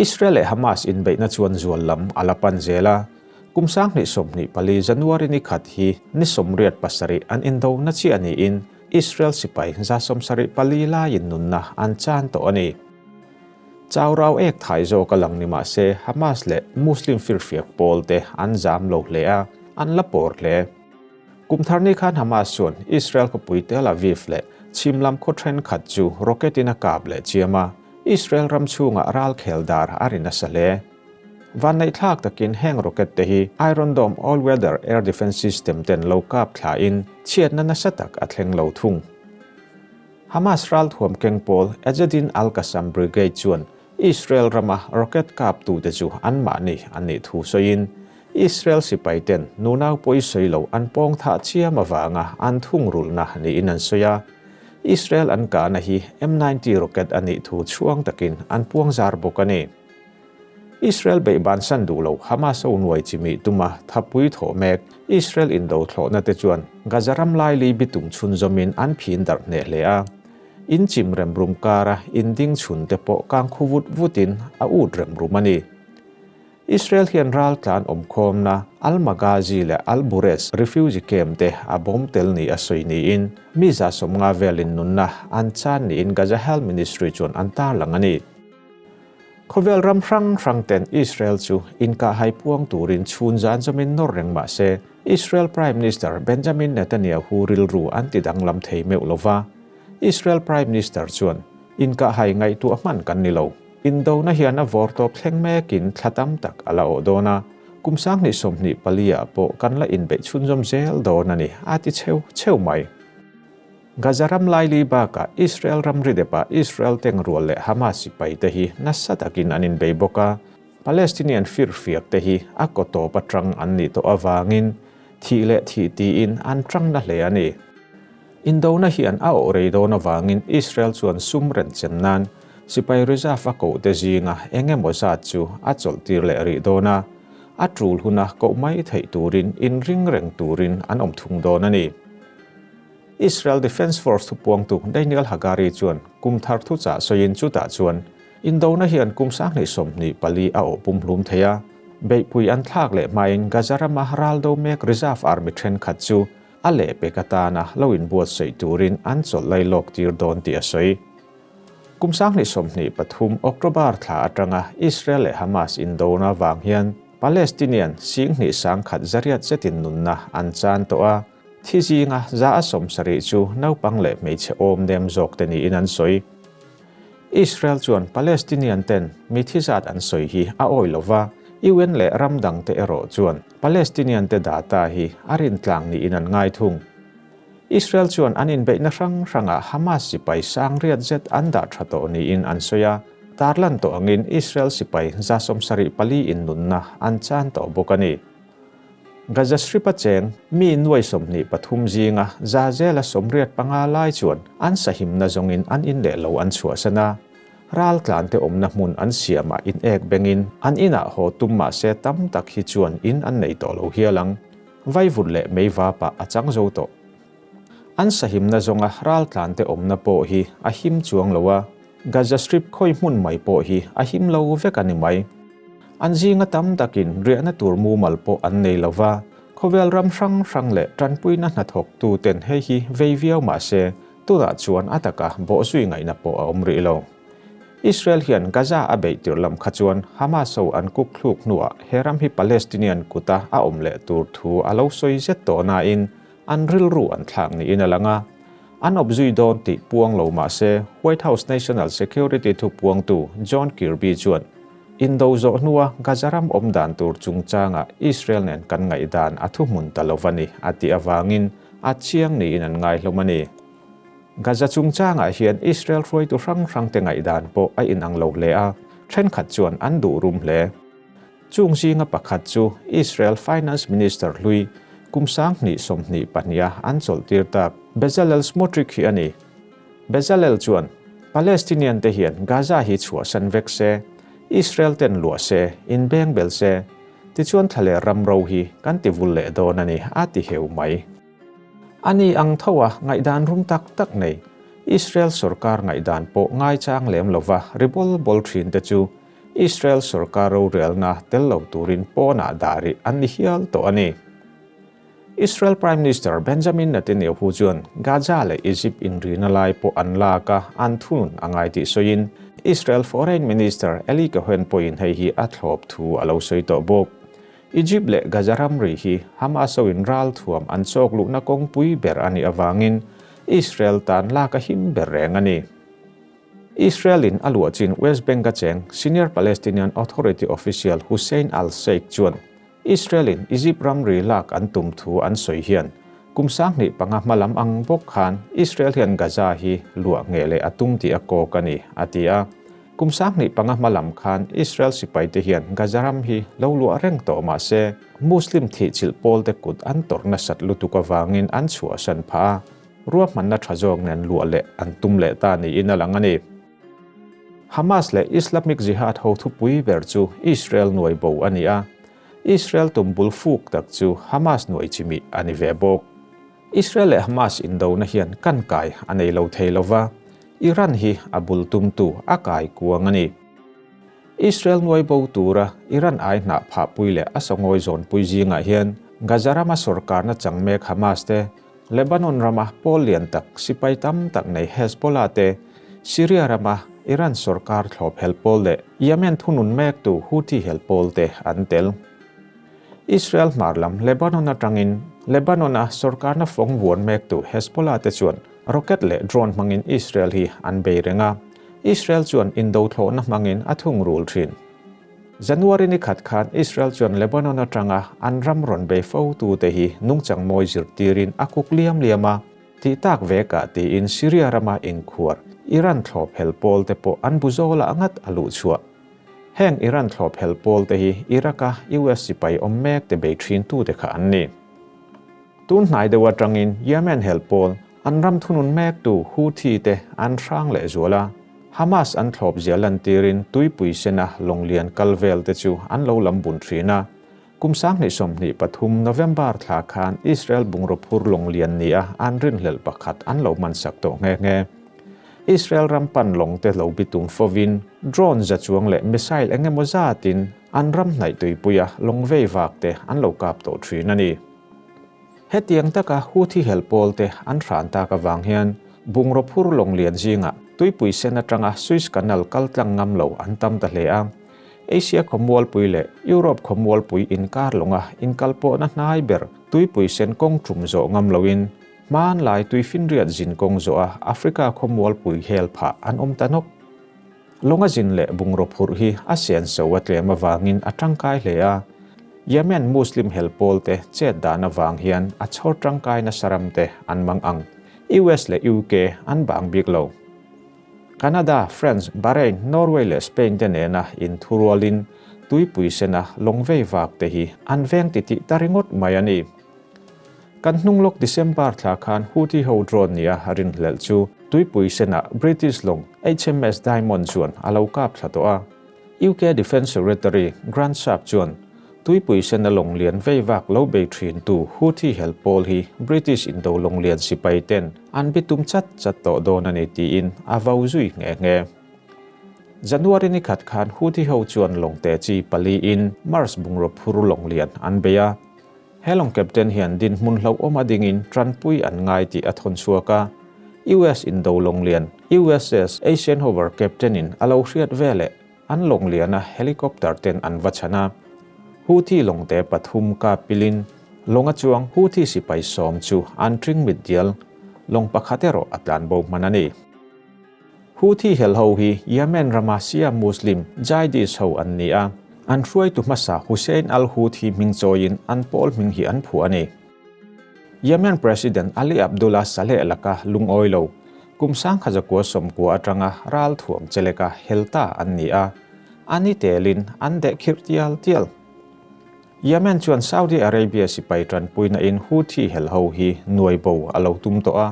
Israel leh Hamas inbeihna chuan zual lam a la pan zel a, kum 2024 January ni khat hi ni 87 an indona chiah niin Israel sipai 74 laiin nunna an chan tawh a ni. Chau rau ek thai zawk a lang ni mah se Hamas leh Muslim firfiak pawl te an zam lo hle a, an la pawr hle. Kum thar ni khan Hamas chuan Israel khawpui Tel Aviv leh chhim lam khaw thenkhat chu rocket in a kap leh chiam a, Israel ram chhungah ralkhel dar a ri nasa hle. Vanneihthlak takin heng rocket te hi Iron Dome all-weather air defence system ten lo kap thlain chhiatna nasa tak a thleng lo thung. Hamas ralthuam keng pawl Ezzedine al-Qassam Brigade chuan Israel rama rocket kaptute chu anmahni an nih thu sawiin, Israel sipaiten nunau pawi sawi lo an pawng thah chiam avanga an thungrulhna niin an sawi a. Israel an kahna hi M90 rocket a nih thu chhuang takin an puang zar bawk a ni. Israel beih bansan duh lo Hamas ho nuai chimih tuma thapui thawh mek Israel indo thlawhna te chuan Gaza ram laili bitum chhunzawmin an phin darh hneh hle a. In chim rem rum kara in ding chhun te pawh kang khu vut vutin a ut rem rum a ni. Israel hian raltlan awmkhawmna Al-Maghazi leh Al-Bureij refugee camp te a bawm tel ni a sawi niin mi 150 velin nunna an chan niin Gaza Health Ministry chuan an tarlang a ni. Khawvel ram hrang hrang ten Israel chu inkahhai puang turin chhun zan zawmin nawr reng mah se, Israel Prime Minister Benjamin Netanyahu rilru an ti danglam thei meuh lo va. Israel Prime Minister chuan, Inkahhai ngaihtuah hman kan ni lo. Indona hian a vawr tawp thleng mekin thla tam tak a la awh dawn a, kum 2024 ah pawh kan la inbeih chhunzawm zel dawn a ni, a ti cheu cheu mai. Gaza ram laili bakah Israel ramri depah Israel tengrual leh Hamas sipai te hi nasa takin an inbei bawk a, Palestinian firfiak te hi a kaw tawp atang an nih tawh avangin thih leh thih tiin an tang na hle a ni. Indona hian a awh rei dawn avangin Israel chuan sum renchem nan sipai reserve a koh te zinga eng emaw zat chu a chawlh tir leh rih dawn a, a tul huna koh mai theih turin inring reng turin an awm thung dawn a ni. Israel Defence Force thupuangtu Daniel Hagari chuan kum thar thuchah sawiin chutah chuan indona hian kum 2024 a awh pumhlum thei a, beihpui an thlak leh hmain Gaza rama raldo mek reserve army thenkhat chu a lehpek atana lo inbuatsaih turin an chawlh lai lawk tir dawn tih a sawi. Kum 2023 October thla atanga Israel leh Hamas indona vang hian Palestinian 21,100 zetin nunna an chan tawh a, Thi zinga 70 chu naupang leh hmeichhe awm nem zawk te niin an sawi. Israel chuan Palestinian ten mi thi zat an sawi hi a awi lo va, UN leh ram dang te erawh chuan Palestinian te data hi a rintlang niin an ngai thung. Israel chuan an inbeihna hrang hrangah Hamas sipai 80,000 zet an dah tha tawh niin an sawi a, tarlan tawh angin Israel sipai 74 in nunna an chan tawh bawk a ni. Gaza Strip-a cheng mi 23 zinga 85% lai chuan an sahimna zawngin an in leh lo an chhuahsan a. Raltlante awmna hmun an siamah in ek bengin an inah haw tum mah se tam tak hi chuan in an nei tawh lo hial ang. Vaivut leh meivapah a chang zo tawh. An sahimna zawnga raltlante awmna pawh hi a him chuang lo a. Gaza Strip khawi hmun mai pawh hi a him lo vek a ni mai. An zinga tam takin riahna tur mumal pawh an nei lo va, khawvel ram hrang hrang leh tanpuina hnathawktu ten hei hi vei viau mah se, tunah chuan a taka bawhzui ngaihna pawh a awm rih lo. Israel hian Gaza a beih tir lam kha chuan Hamas ho an kuk thluk hnuah he ram hi Palestinian kuta a awm leh tur thu a lo sawi zet tawh nain an rilru an thlak niin a lang a. An awp zui dawn tih puang lo mah se, White House National Security thupuangtu John Kirby chuan, Indo zawh hnua Gaza ram awm dan tur chungchangah Israel nen kan ngaihdan a thuhmun ta lo va ni, a tih avangin a chiang niin an ngai hlawm a ni. Gaza chungchangah hian Israel hruaitu hrang hrangte ngaihdan pawh a inang lo hle a, thenkhat chuan an duh rum hle. Chung zinga pakhat chu Israel Finance Minister hlui kum 2022-a an chawlhtir tak Bezalel Smotrich hi a ni. Bezalel chuan, Palestinian te hian Gaza hi chhuahsan vek se, Israel ten luah se, inbeng bel se, tichuan thla leh ram ro hi kan ti vul leh dawn a ni, a ti heu mai. Ani ang tho a ngaihdan rum tak tak nei, Israel sorkar ngaihdan pawh ngaichang lem lova ri bawl bawl thin te chu. Israel sorkar rorelna tel lo turin pawnah dah rih an ni hial tawh a ni. Israel Prime Minister Benjamin Netanyahu chuan Gaza leh Egypt inrina lai pawh an lak a, an thunun a ngai tih sawiin Israel Foreign Minister Eli Cohen pawhin hei hi a thlawp thu a lo sawi tawh bawk. Egypt leh Gaza ramri hi Hamas hoin ralthuam an chawk luhna kawngpui ber a nih avangin Israel tan lak a him ber reng a ni. Israel-in a luah chin West Bank-a cheng Senior Palestinian Authority official Hussein al-Sheikh chuan Israel-in Egypt ramri lak an tum thu an sawi hian kum 25 hma lam ang bawk khan Israel hian Gaza hi luah ngheh leh a tum tih a kawk a ni, a ti a. Kum 25 hma lam khan Israel sipaite hian Gaza ram hi lo luah reng tawh mah se Muslim thihchilh pawlte kut an tawrh nasat lutuk avangin an chhuahsan phah a, ruahmanna tha zawk nen luah leh an tum leh ta niin a lang a ni. Hamas leh Islamic Jihad ho thupui ber chu Israel nuai bo a ni a, Israel tum bul fuk tak chu Hamas nuai chimih a ni ve bawk. Israel leh Hamas indona hian kan kai a nei lo thei lo va, Iran hi a bul tumtu a kai kuang a ni. Israel nuai bo tura Iran ai hnah phahpui leh a sawngawi zawnpui zingah hian Gaza rama sorkarna chang mek Hamas te, Lebanon rama pawl lian tak sipai tam tak nei Hezbollah te, Syria rama Iran sorkar thlawp hel pawl leh Yemen thunun mektu Houthi hel pawl te an tel. Israel hmar lam Lebanon atangin Lebanon-a sorkarna fawng vuan mektu Hezbollah te chuan rocket leh drone hmangin Israel hi an bei reng a, Israel chuan indo thlawhna hmangin a thungrul thin. January ni khat khan Israel chuan Lebanon atanga an ram rawn bei fo tute hi nungchang mawi zirtirin a kuk liam liam a, tih tak vekah tiin Syria rama inkhuar Iran thlawp hel pawl te pawh an bu zawlah ngat a luh chhuah. Heng Iran thlawp hel pawl te hi Iraq-a US sipai awm mek te bei thin tute kha an ni. Tun hnai deuh atangin Yemen hel pawl An ram thunun mektu Houthi te an hrang leh zual a, Hamas an thlawp zia lantirin tuipui sena lawnglian kal vel te chu an lo lam bun thin a. Kum 2023 November thla khan Israel bungraw phur lawnglian nia an rinhlelh pakhat an lo hmansak tawh nghe nghe. Israel ram pan lawng te lo bitum fovin drone za chuang leh missile eng emaw zatin an ram hnaih tuipuia lawng vei vak te an lo kap tawh thin a ni. Hetiang taka Houthi hel pawlte an hran tak avang hian bungraw phur lawng lian zingah tuipui sen atanga Suez Canal kal tlang ngam lo an tam ta hle a. Asia khawmualpui leh Europe khawmualpui inkar lawnga inkalpawhna hnai ber tuipui sen kawng tum zawh ngam loin hmanlai tuifinriat zin kawng zawha Africa khawmualpui hel phah an awm ta nawk. Lawnga zin leh bungraw phurh hi a senso a tlem avangin a tangkai hle a, Yemen Muslim hel pawlte chet dan avang hian a chhawr tangkai nasa ramte an mang ang, US leh UK an bang bik lo. Canada, France, Bahrain, Norway leh Spain te nena inthurualin tuipui sena lawng vei vak te hi an veng titih ta ringawt mai a ni. Kan hnunglawk December thla khan Houthi ho drone nia rinhlelh chu tuipui senah British lawng HMS Diamond chuan a lo kap thla tawh a. UK Defence Secretary Grant Shapps chuan tuipui sena lawng lian vei vak lo bei thintu Houthi hel pawl hi British indo lawng lian sipai ten an bitum chat chat tawh dawn a ni tiin a vau zui nghe nghe. January ni khat khan Houthi ho chuan lawng te chi paliin Mars bungraw phur lawng lian an bei a. He lawng captain hian dinhmun hlauhawm a dingin tanpui an ngai tih a thawn chhuak a, US indo lawnglian USS Eisenhower captain-in a lo hriat veleh an lawngliana helicopter ten an va chhan a. Houthi lawngte pathum kap pilin lawnga chuang Houthi sipai sawm chu an ṭing mit dial, lawng pakhat erawh a tlanbo hman a ni. Houthi hel ho hi Yemen rama Shia Muslim Zaidis ho an ni a, an hruaitu hmasa Hussein al-Houthi hming chawiin an pawl hming hi an phuah a ni. Yemen President Ali Abdullah Saleh laka lungawi lo, kum 1990 atanga ral thuam cheleka hel ta an ni a, a ni telin an deh khirh tial tial. Yemen chuan Saudi Arabia sipai tanpuina in Houthi hel ho hi nuai bo a lo tum tawh a,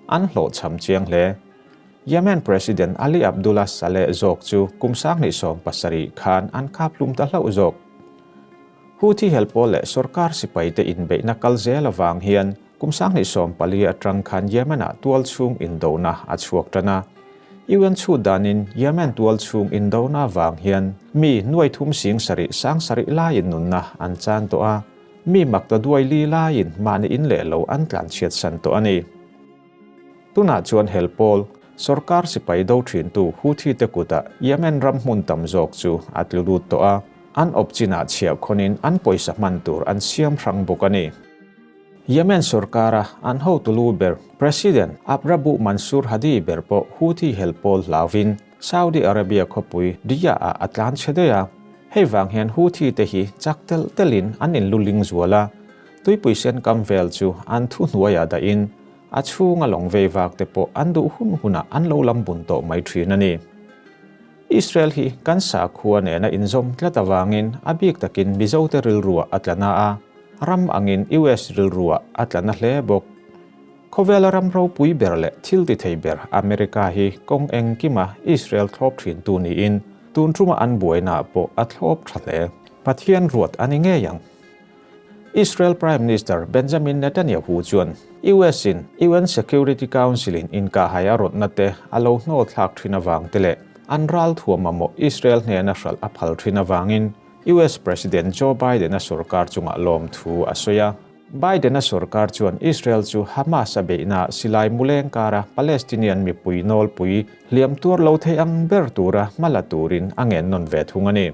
an hlawhchham chiang hle. Yemen President Ali Abdullah Saleh zawk chu kum 2017 khan an kap hlum ta hlauh zawk. Houthi hel pawl leh sorkar sipaite inbeihna kal zel avang hian kum 2014 atang khan Yemen-ah tual chhung indona a chhuak tan a. UN chhut danin Yemen tual chhung indona vang hian mi nuai thum sing sarih sang sarih laiin nunna an chan tawh a, mi makta duai li laiin mahni in leh lo an tlanchhiat san tawh a ni. Tunah chuan hel pawl, sorkar sipai do thintu Houthi te kutah Yemen ram hmun tam zawk chu a tlu lut tawh a, an awp chinah chhiah khawnin an pawisa hman tur an siam hrang bawk a ni. Yemen sorkara an hotu lu ber President Abd-Rabbu Mansour Hadi ber pawh Houthi hel pawl hlauvin Saudi Arabia khawpui Riyadh-ah a tlan chhe daih a. Hei vang hian Houthi te hi chak telh telhin an inluling zual a, tuipui sen kam vel chu an thuhnuaiah dahin a chhunga lawng vei vak te pawh an duh hun hunah an lo lam bun tawh mai thin a ni. Israel hi kan sakhua nena inzawm tlat avangin a bik takin Mizote rilruah a tla na a, ram angin US rilruah a tla na hle bawk. Khawvela ram ropui ber leh thil ti thei ber America hi kawng engkima Israel thlawp thintu niin tun tuma an buainaah pawh a thlawp tha hle. Pathian ruat a ni ngei ang. Israel Prime Minister Benjamin Netanyahu chuan US-in UN Security Council-in inkahhai a rawtna te a lo hnawl thlak thin avang te leh an ral thuam mamawh Israel hnena hralh a phal thin avangin US President Joe Biden-a sorkar chungah lawmthu a sawi a. Biden-a sorkar chuan Israel chu Hamas a beihnaah silai muleng kara Palestinian mipui nawlpui hliam tuar lo thei ang ber tura hma la turin a ngen nawn ve thung a ni.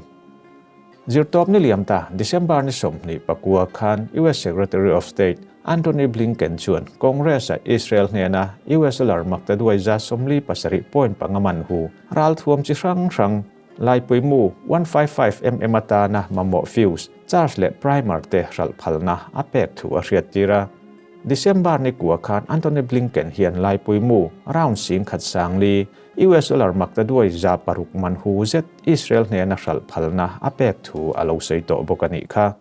Zirtawp ni liam ta December ni 24 khan US Secretary of State Antony Blinken chuan Congress-a Israel hnena US dollar maktaduai 47.5 man hu ralthuam chi hrang hrang laipui mu 155 mm atana mamawh fuse, charge leh primer te hralh phalna a pek thu a hriattir a. December ni kua khan Antony Blinken hian laipui mu round 10,040 US dollar maktaduai 600 man hu zet Israel hnena hralh phalna a pek thu a lo sawi tawh bawk a nih kha.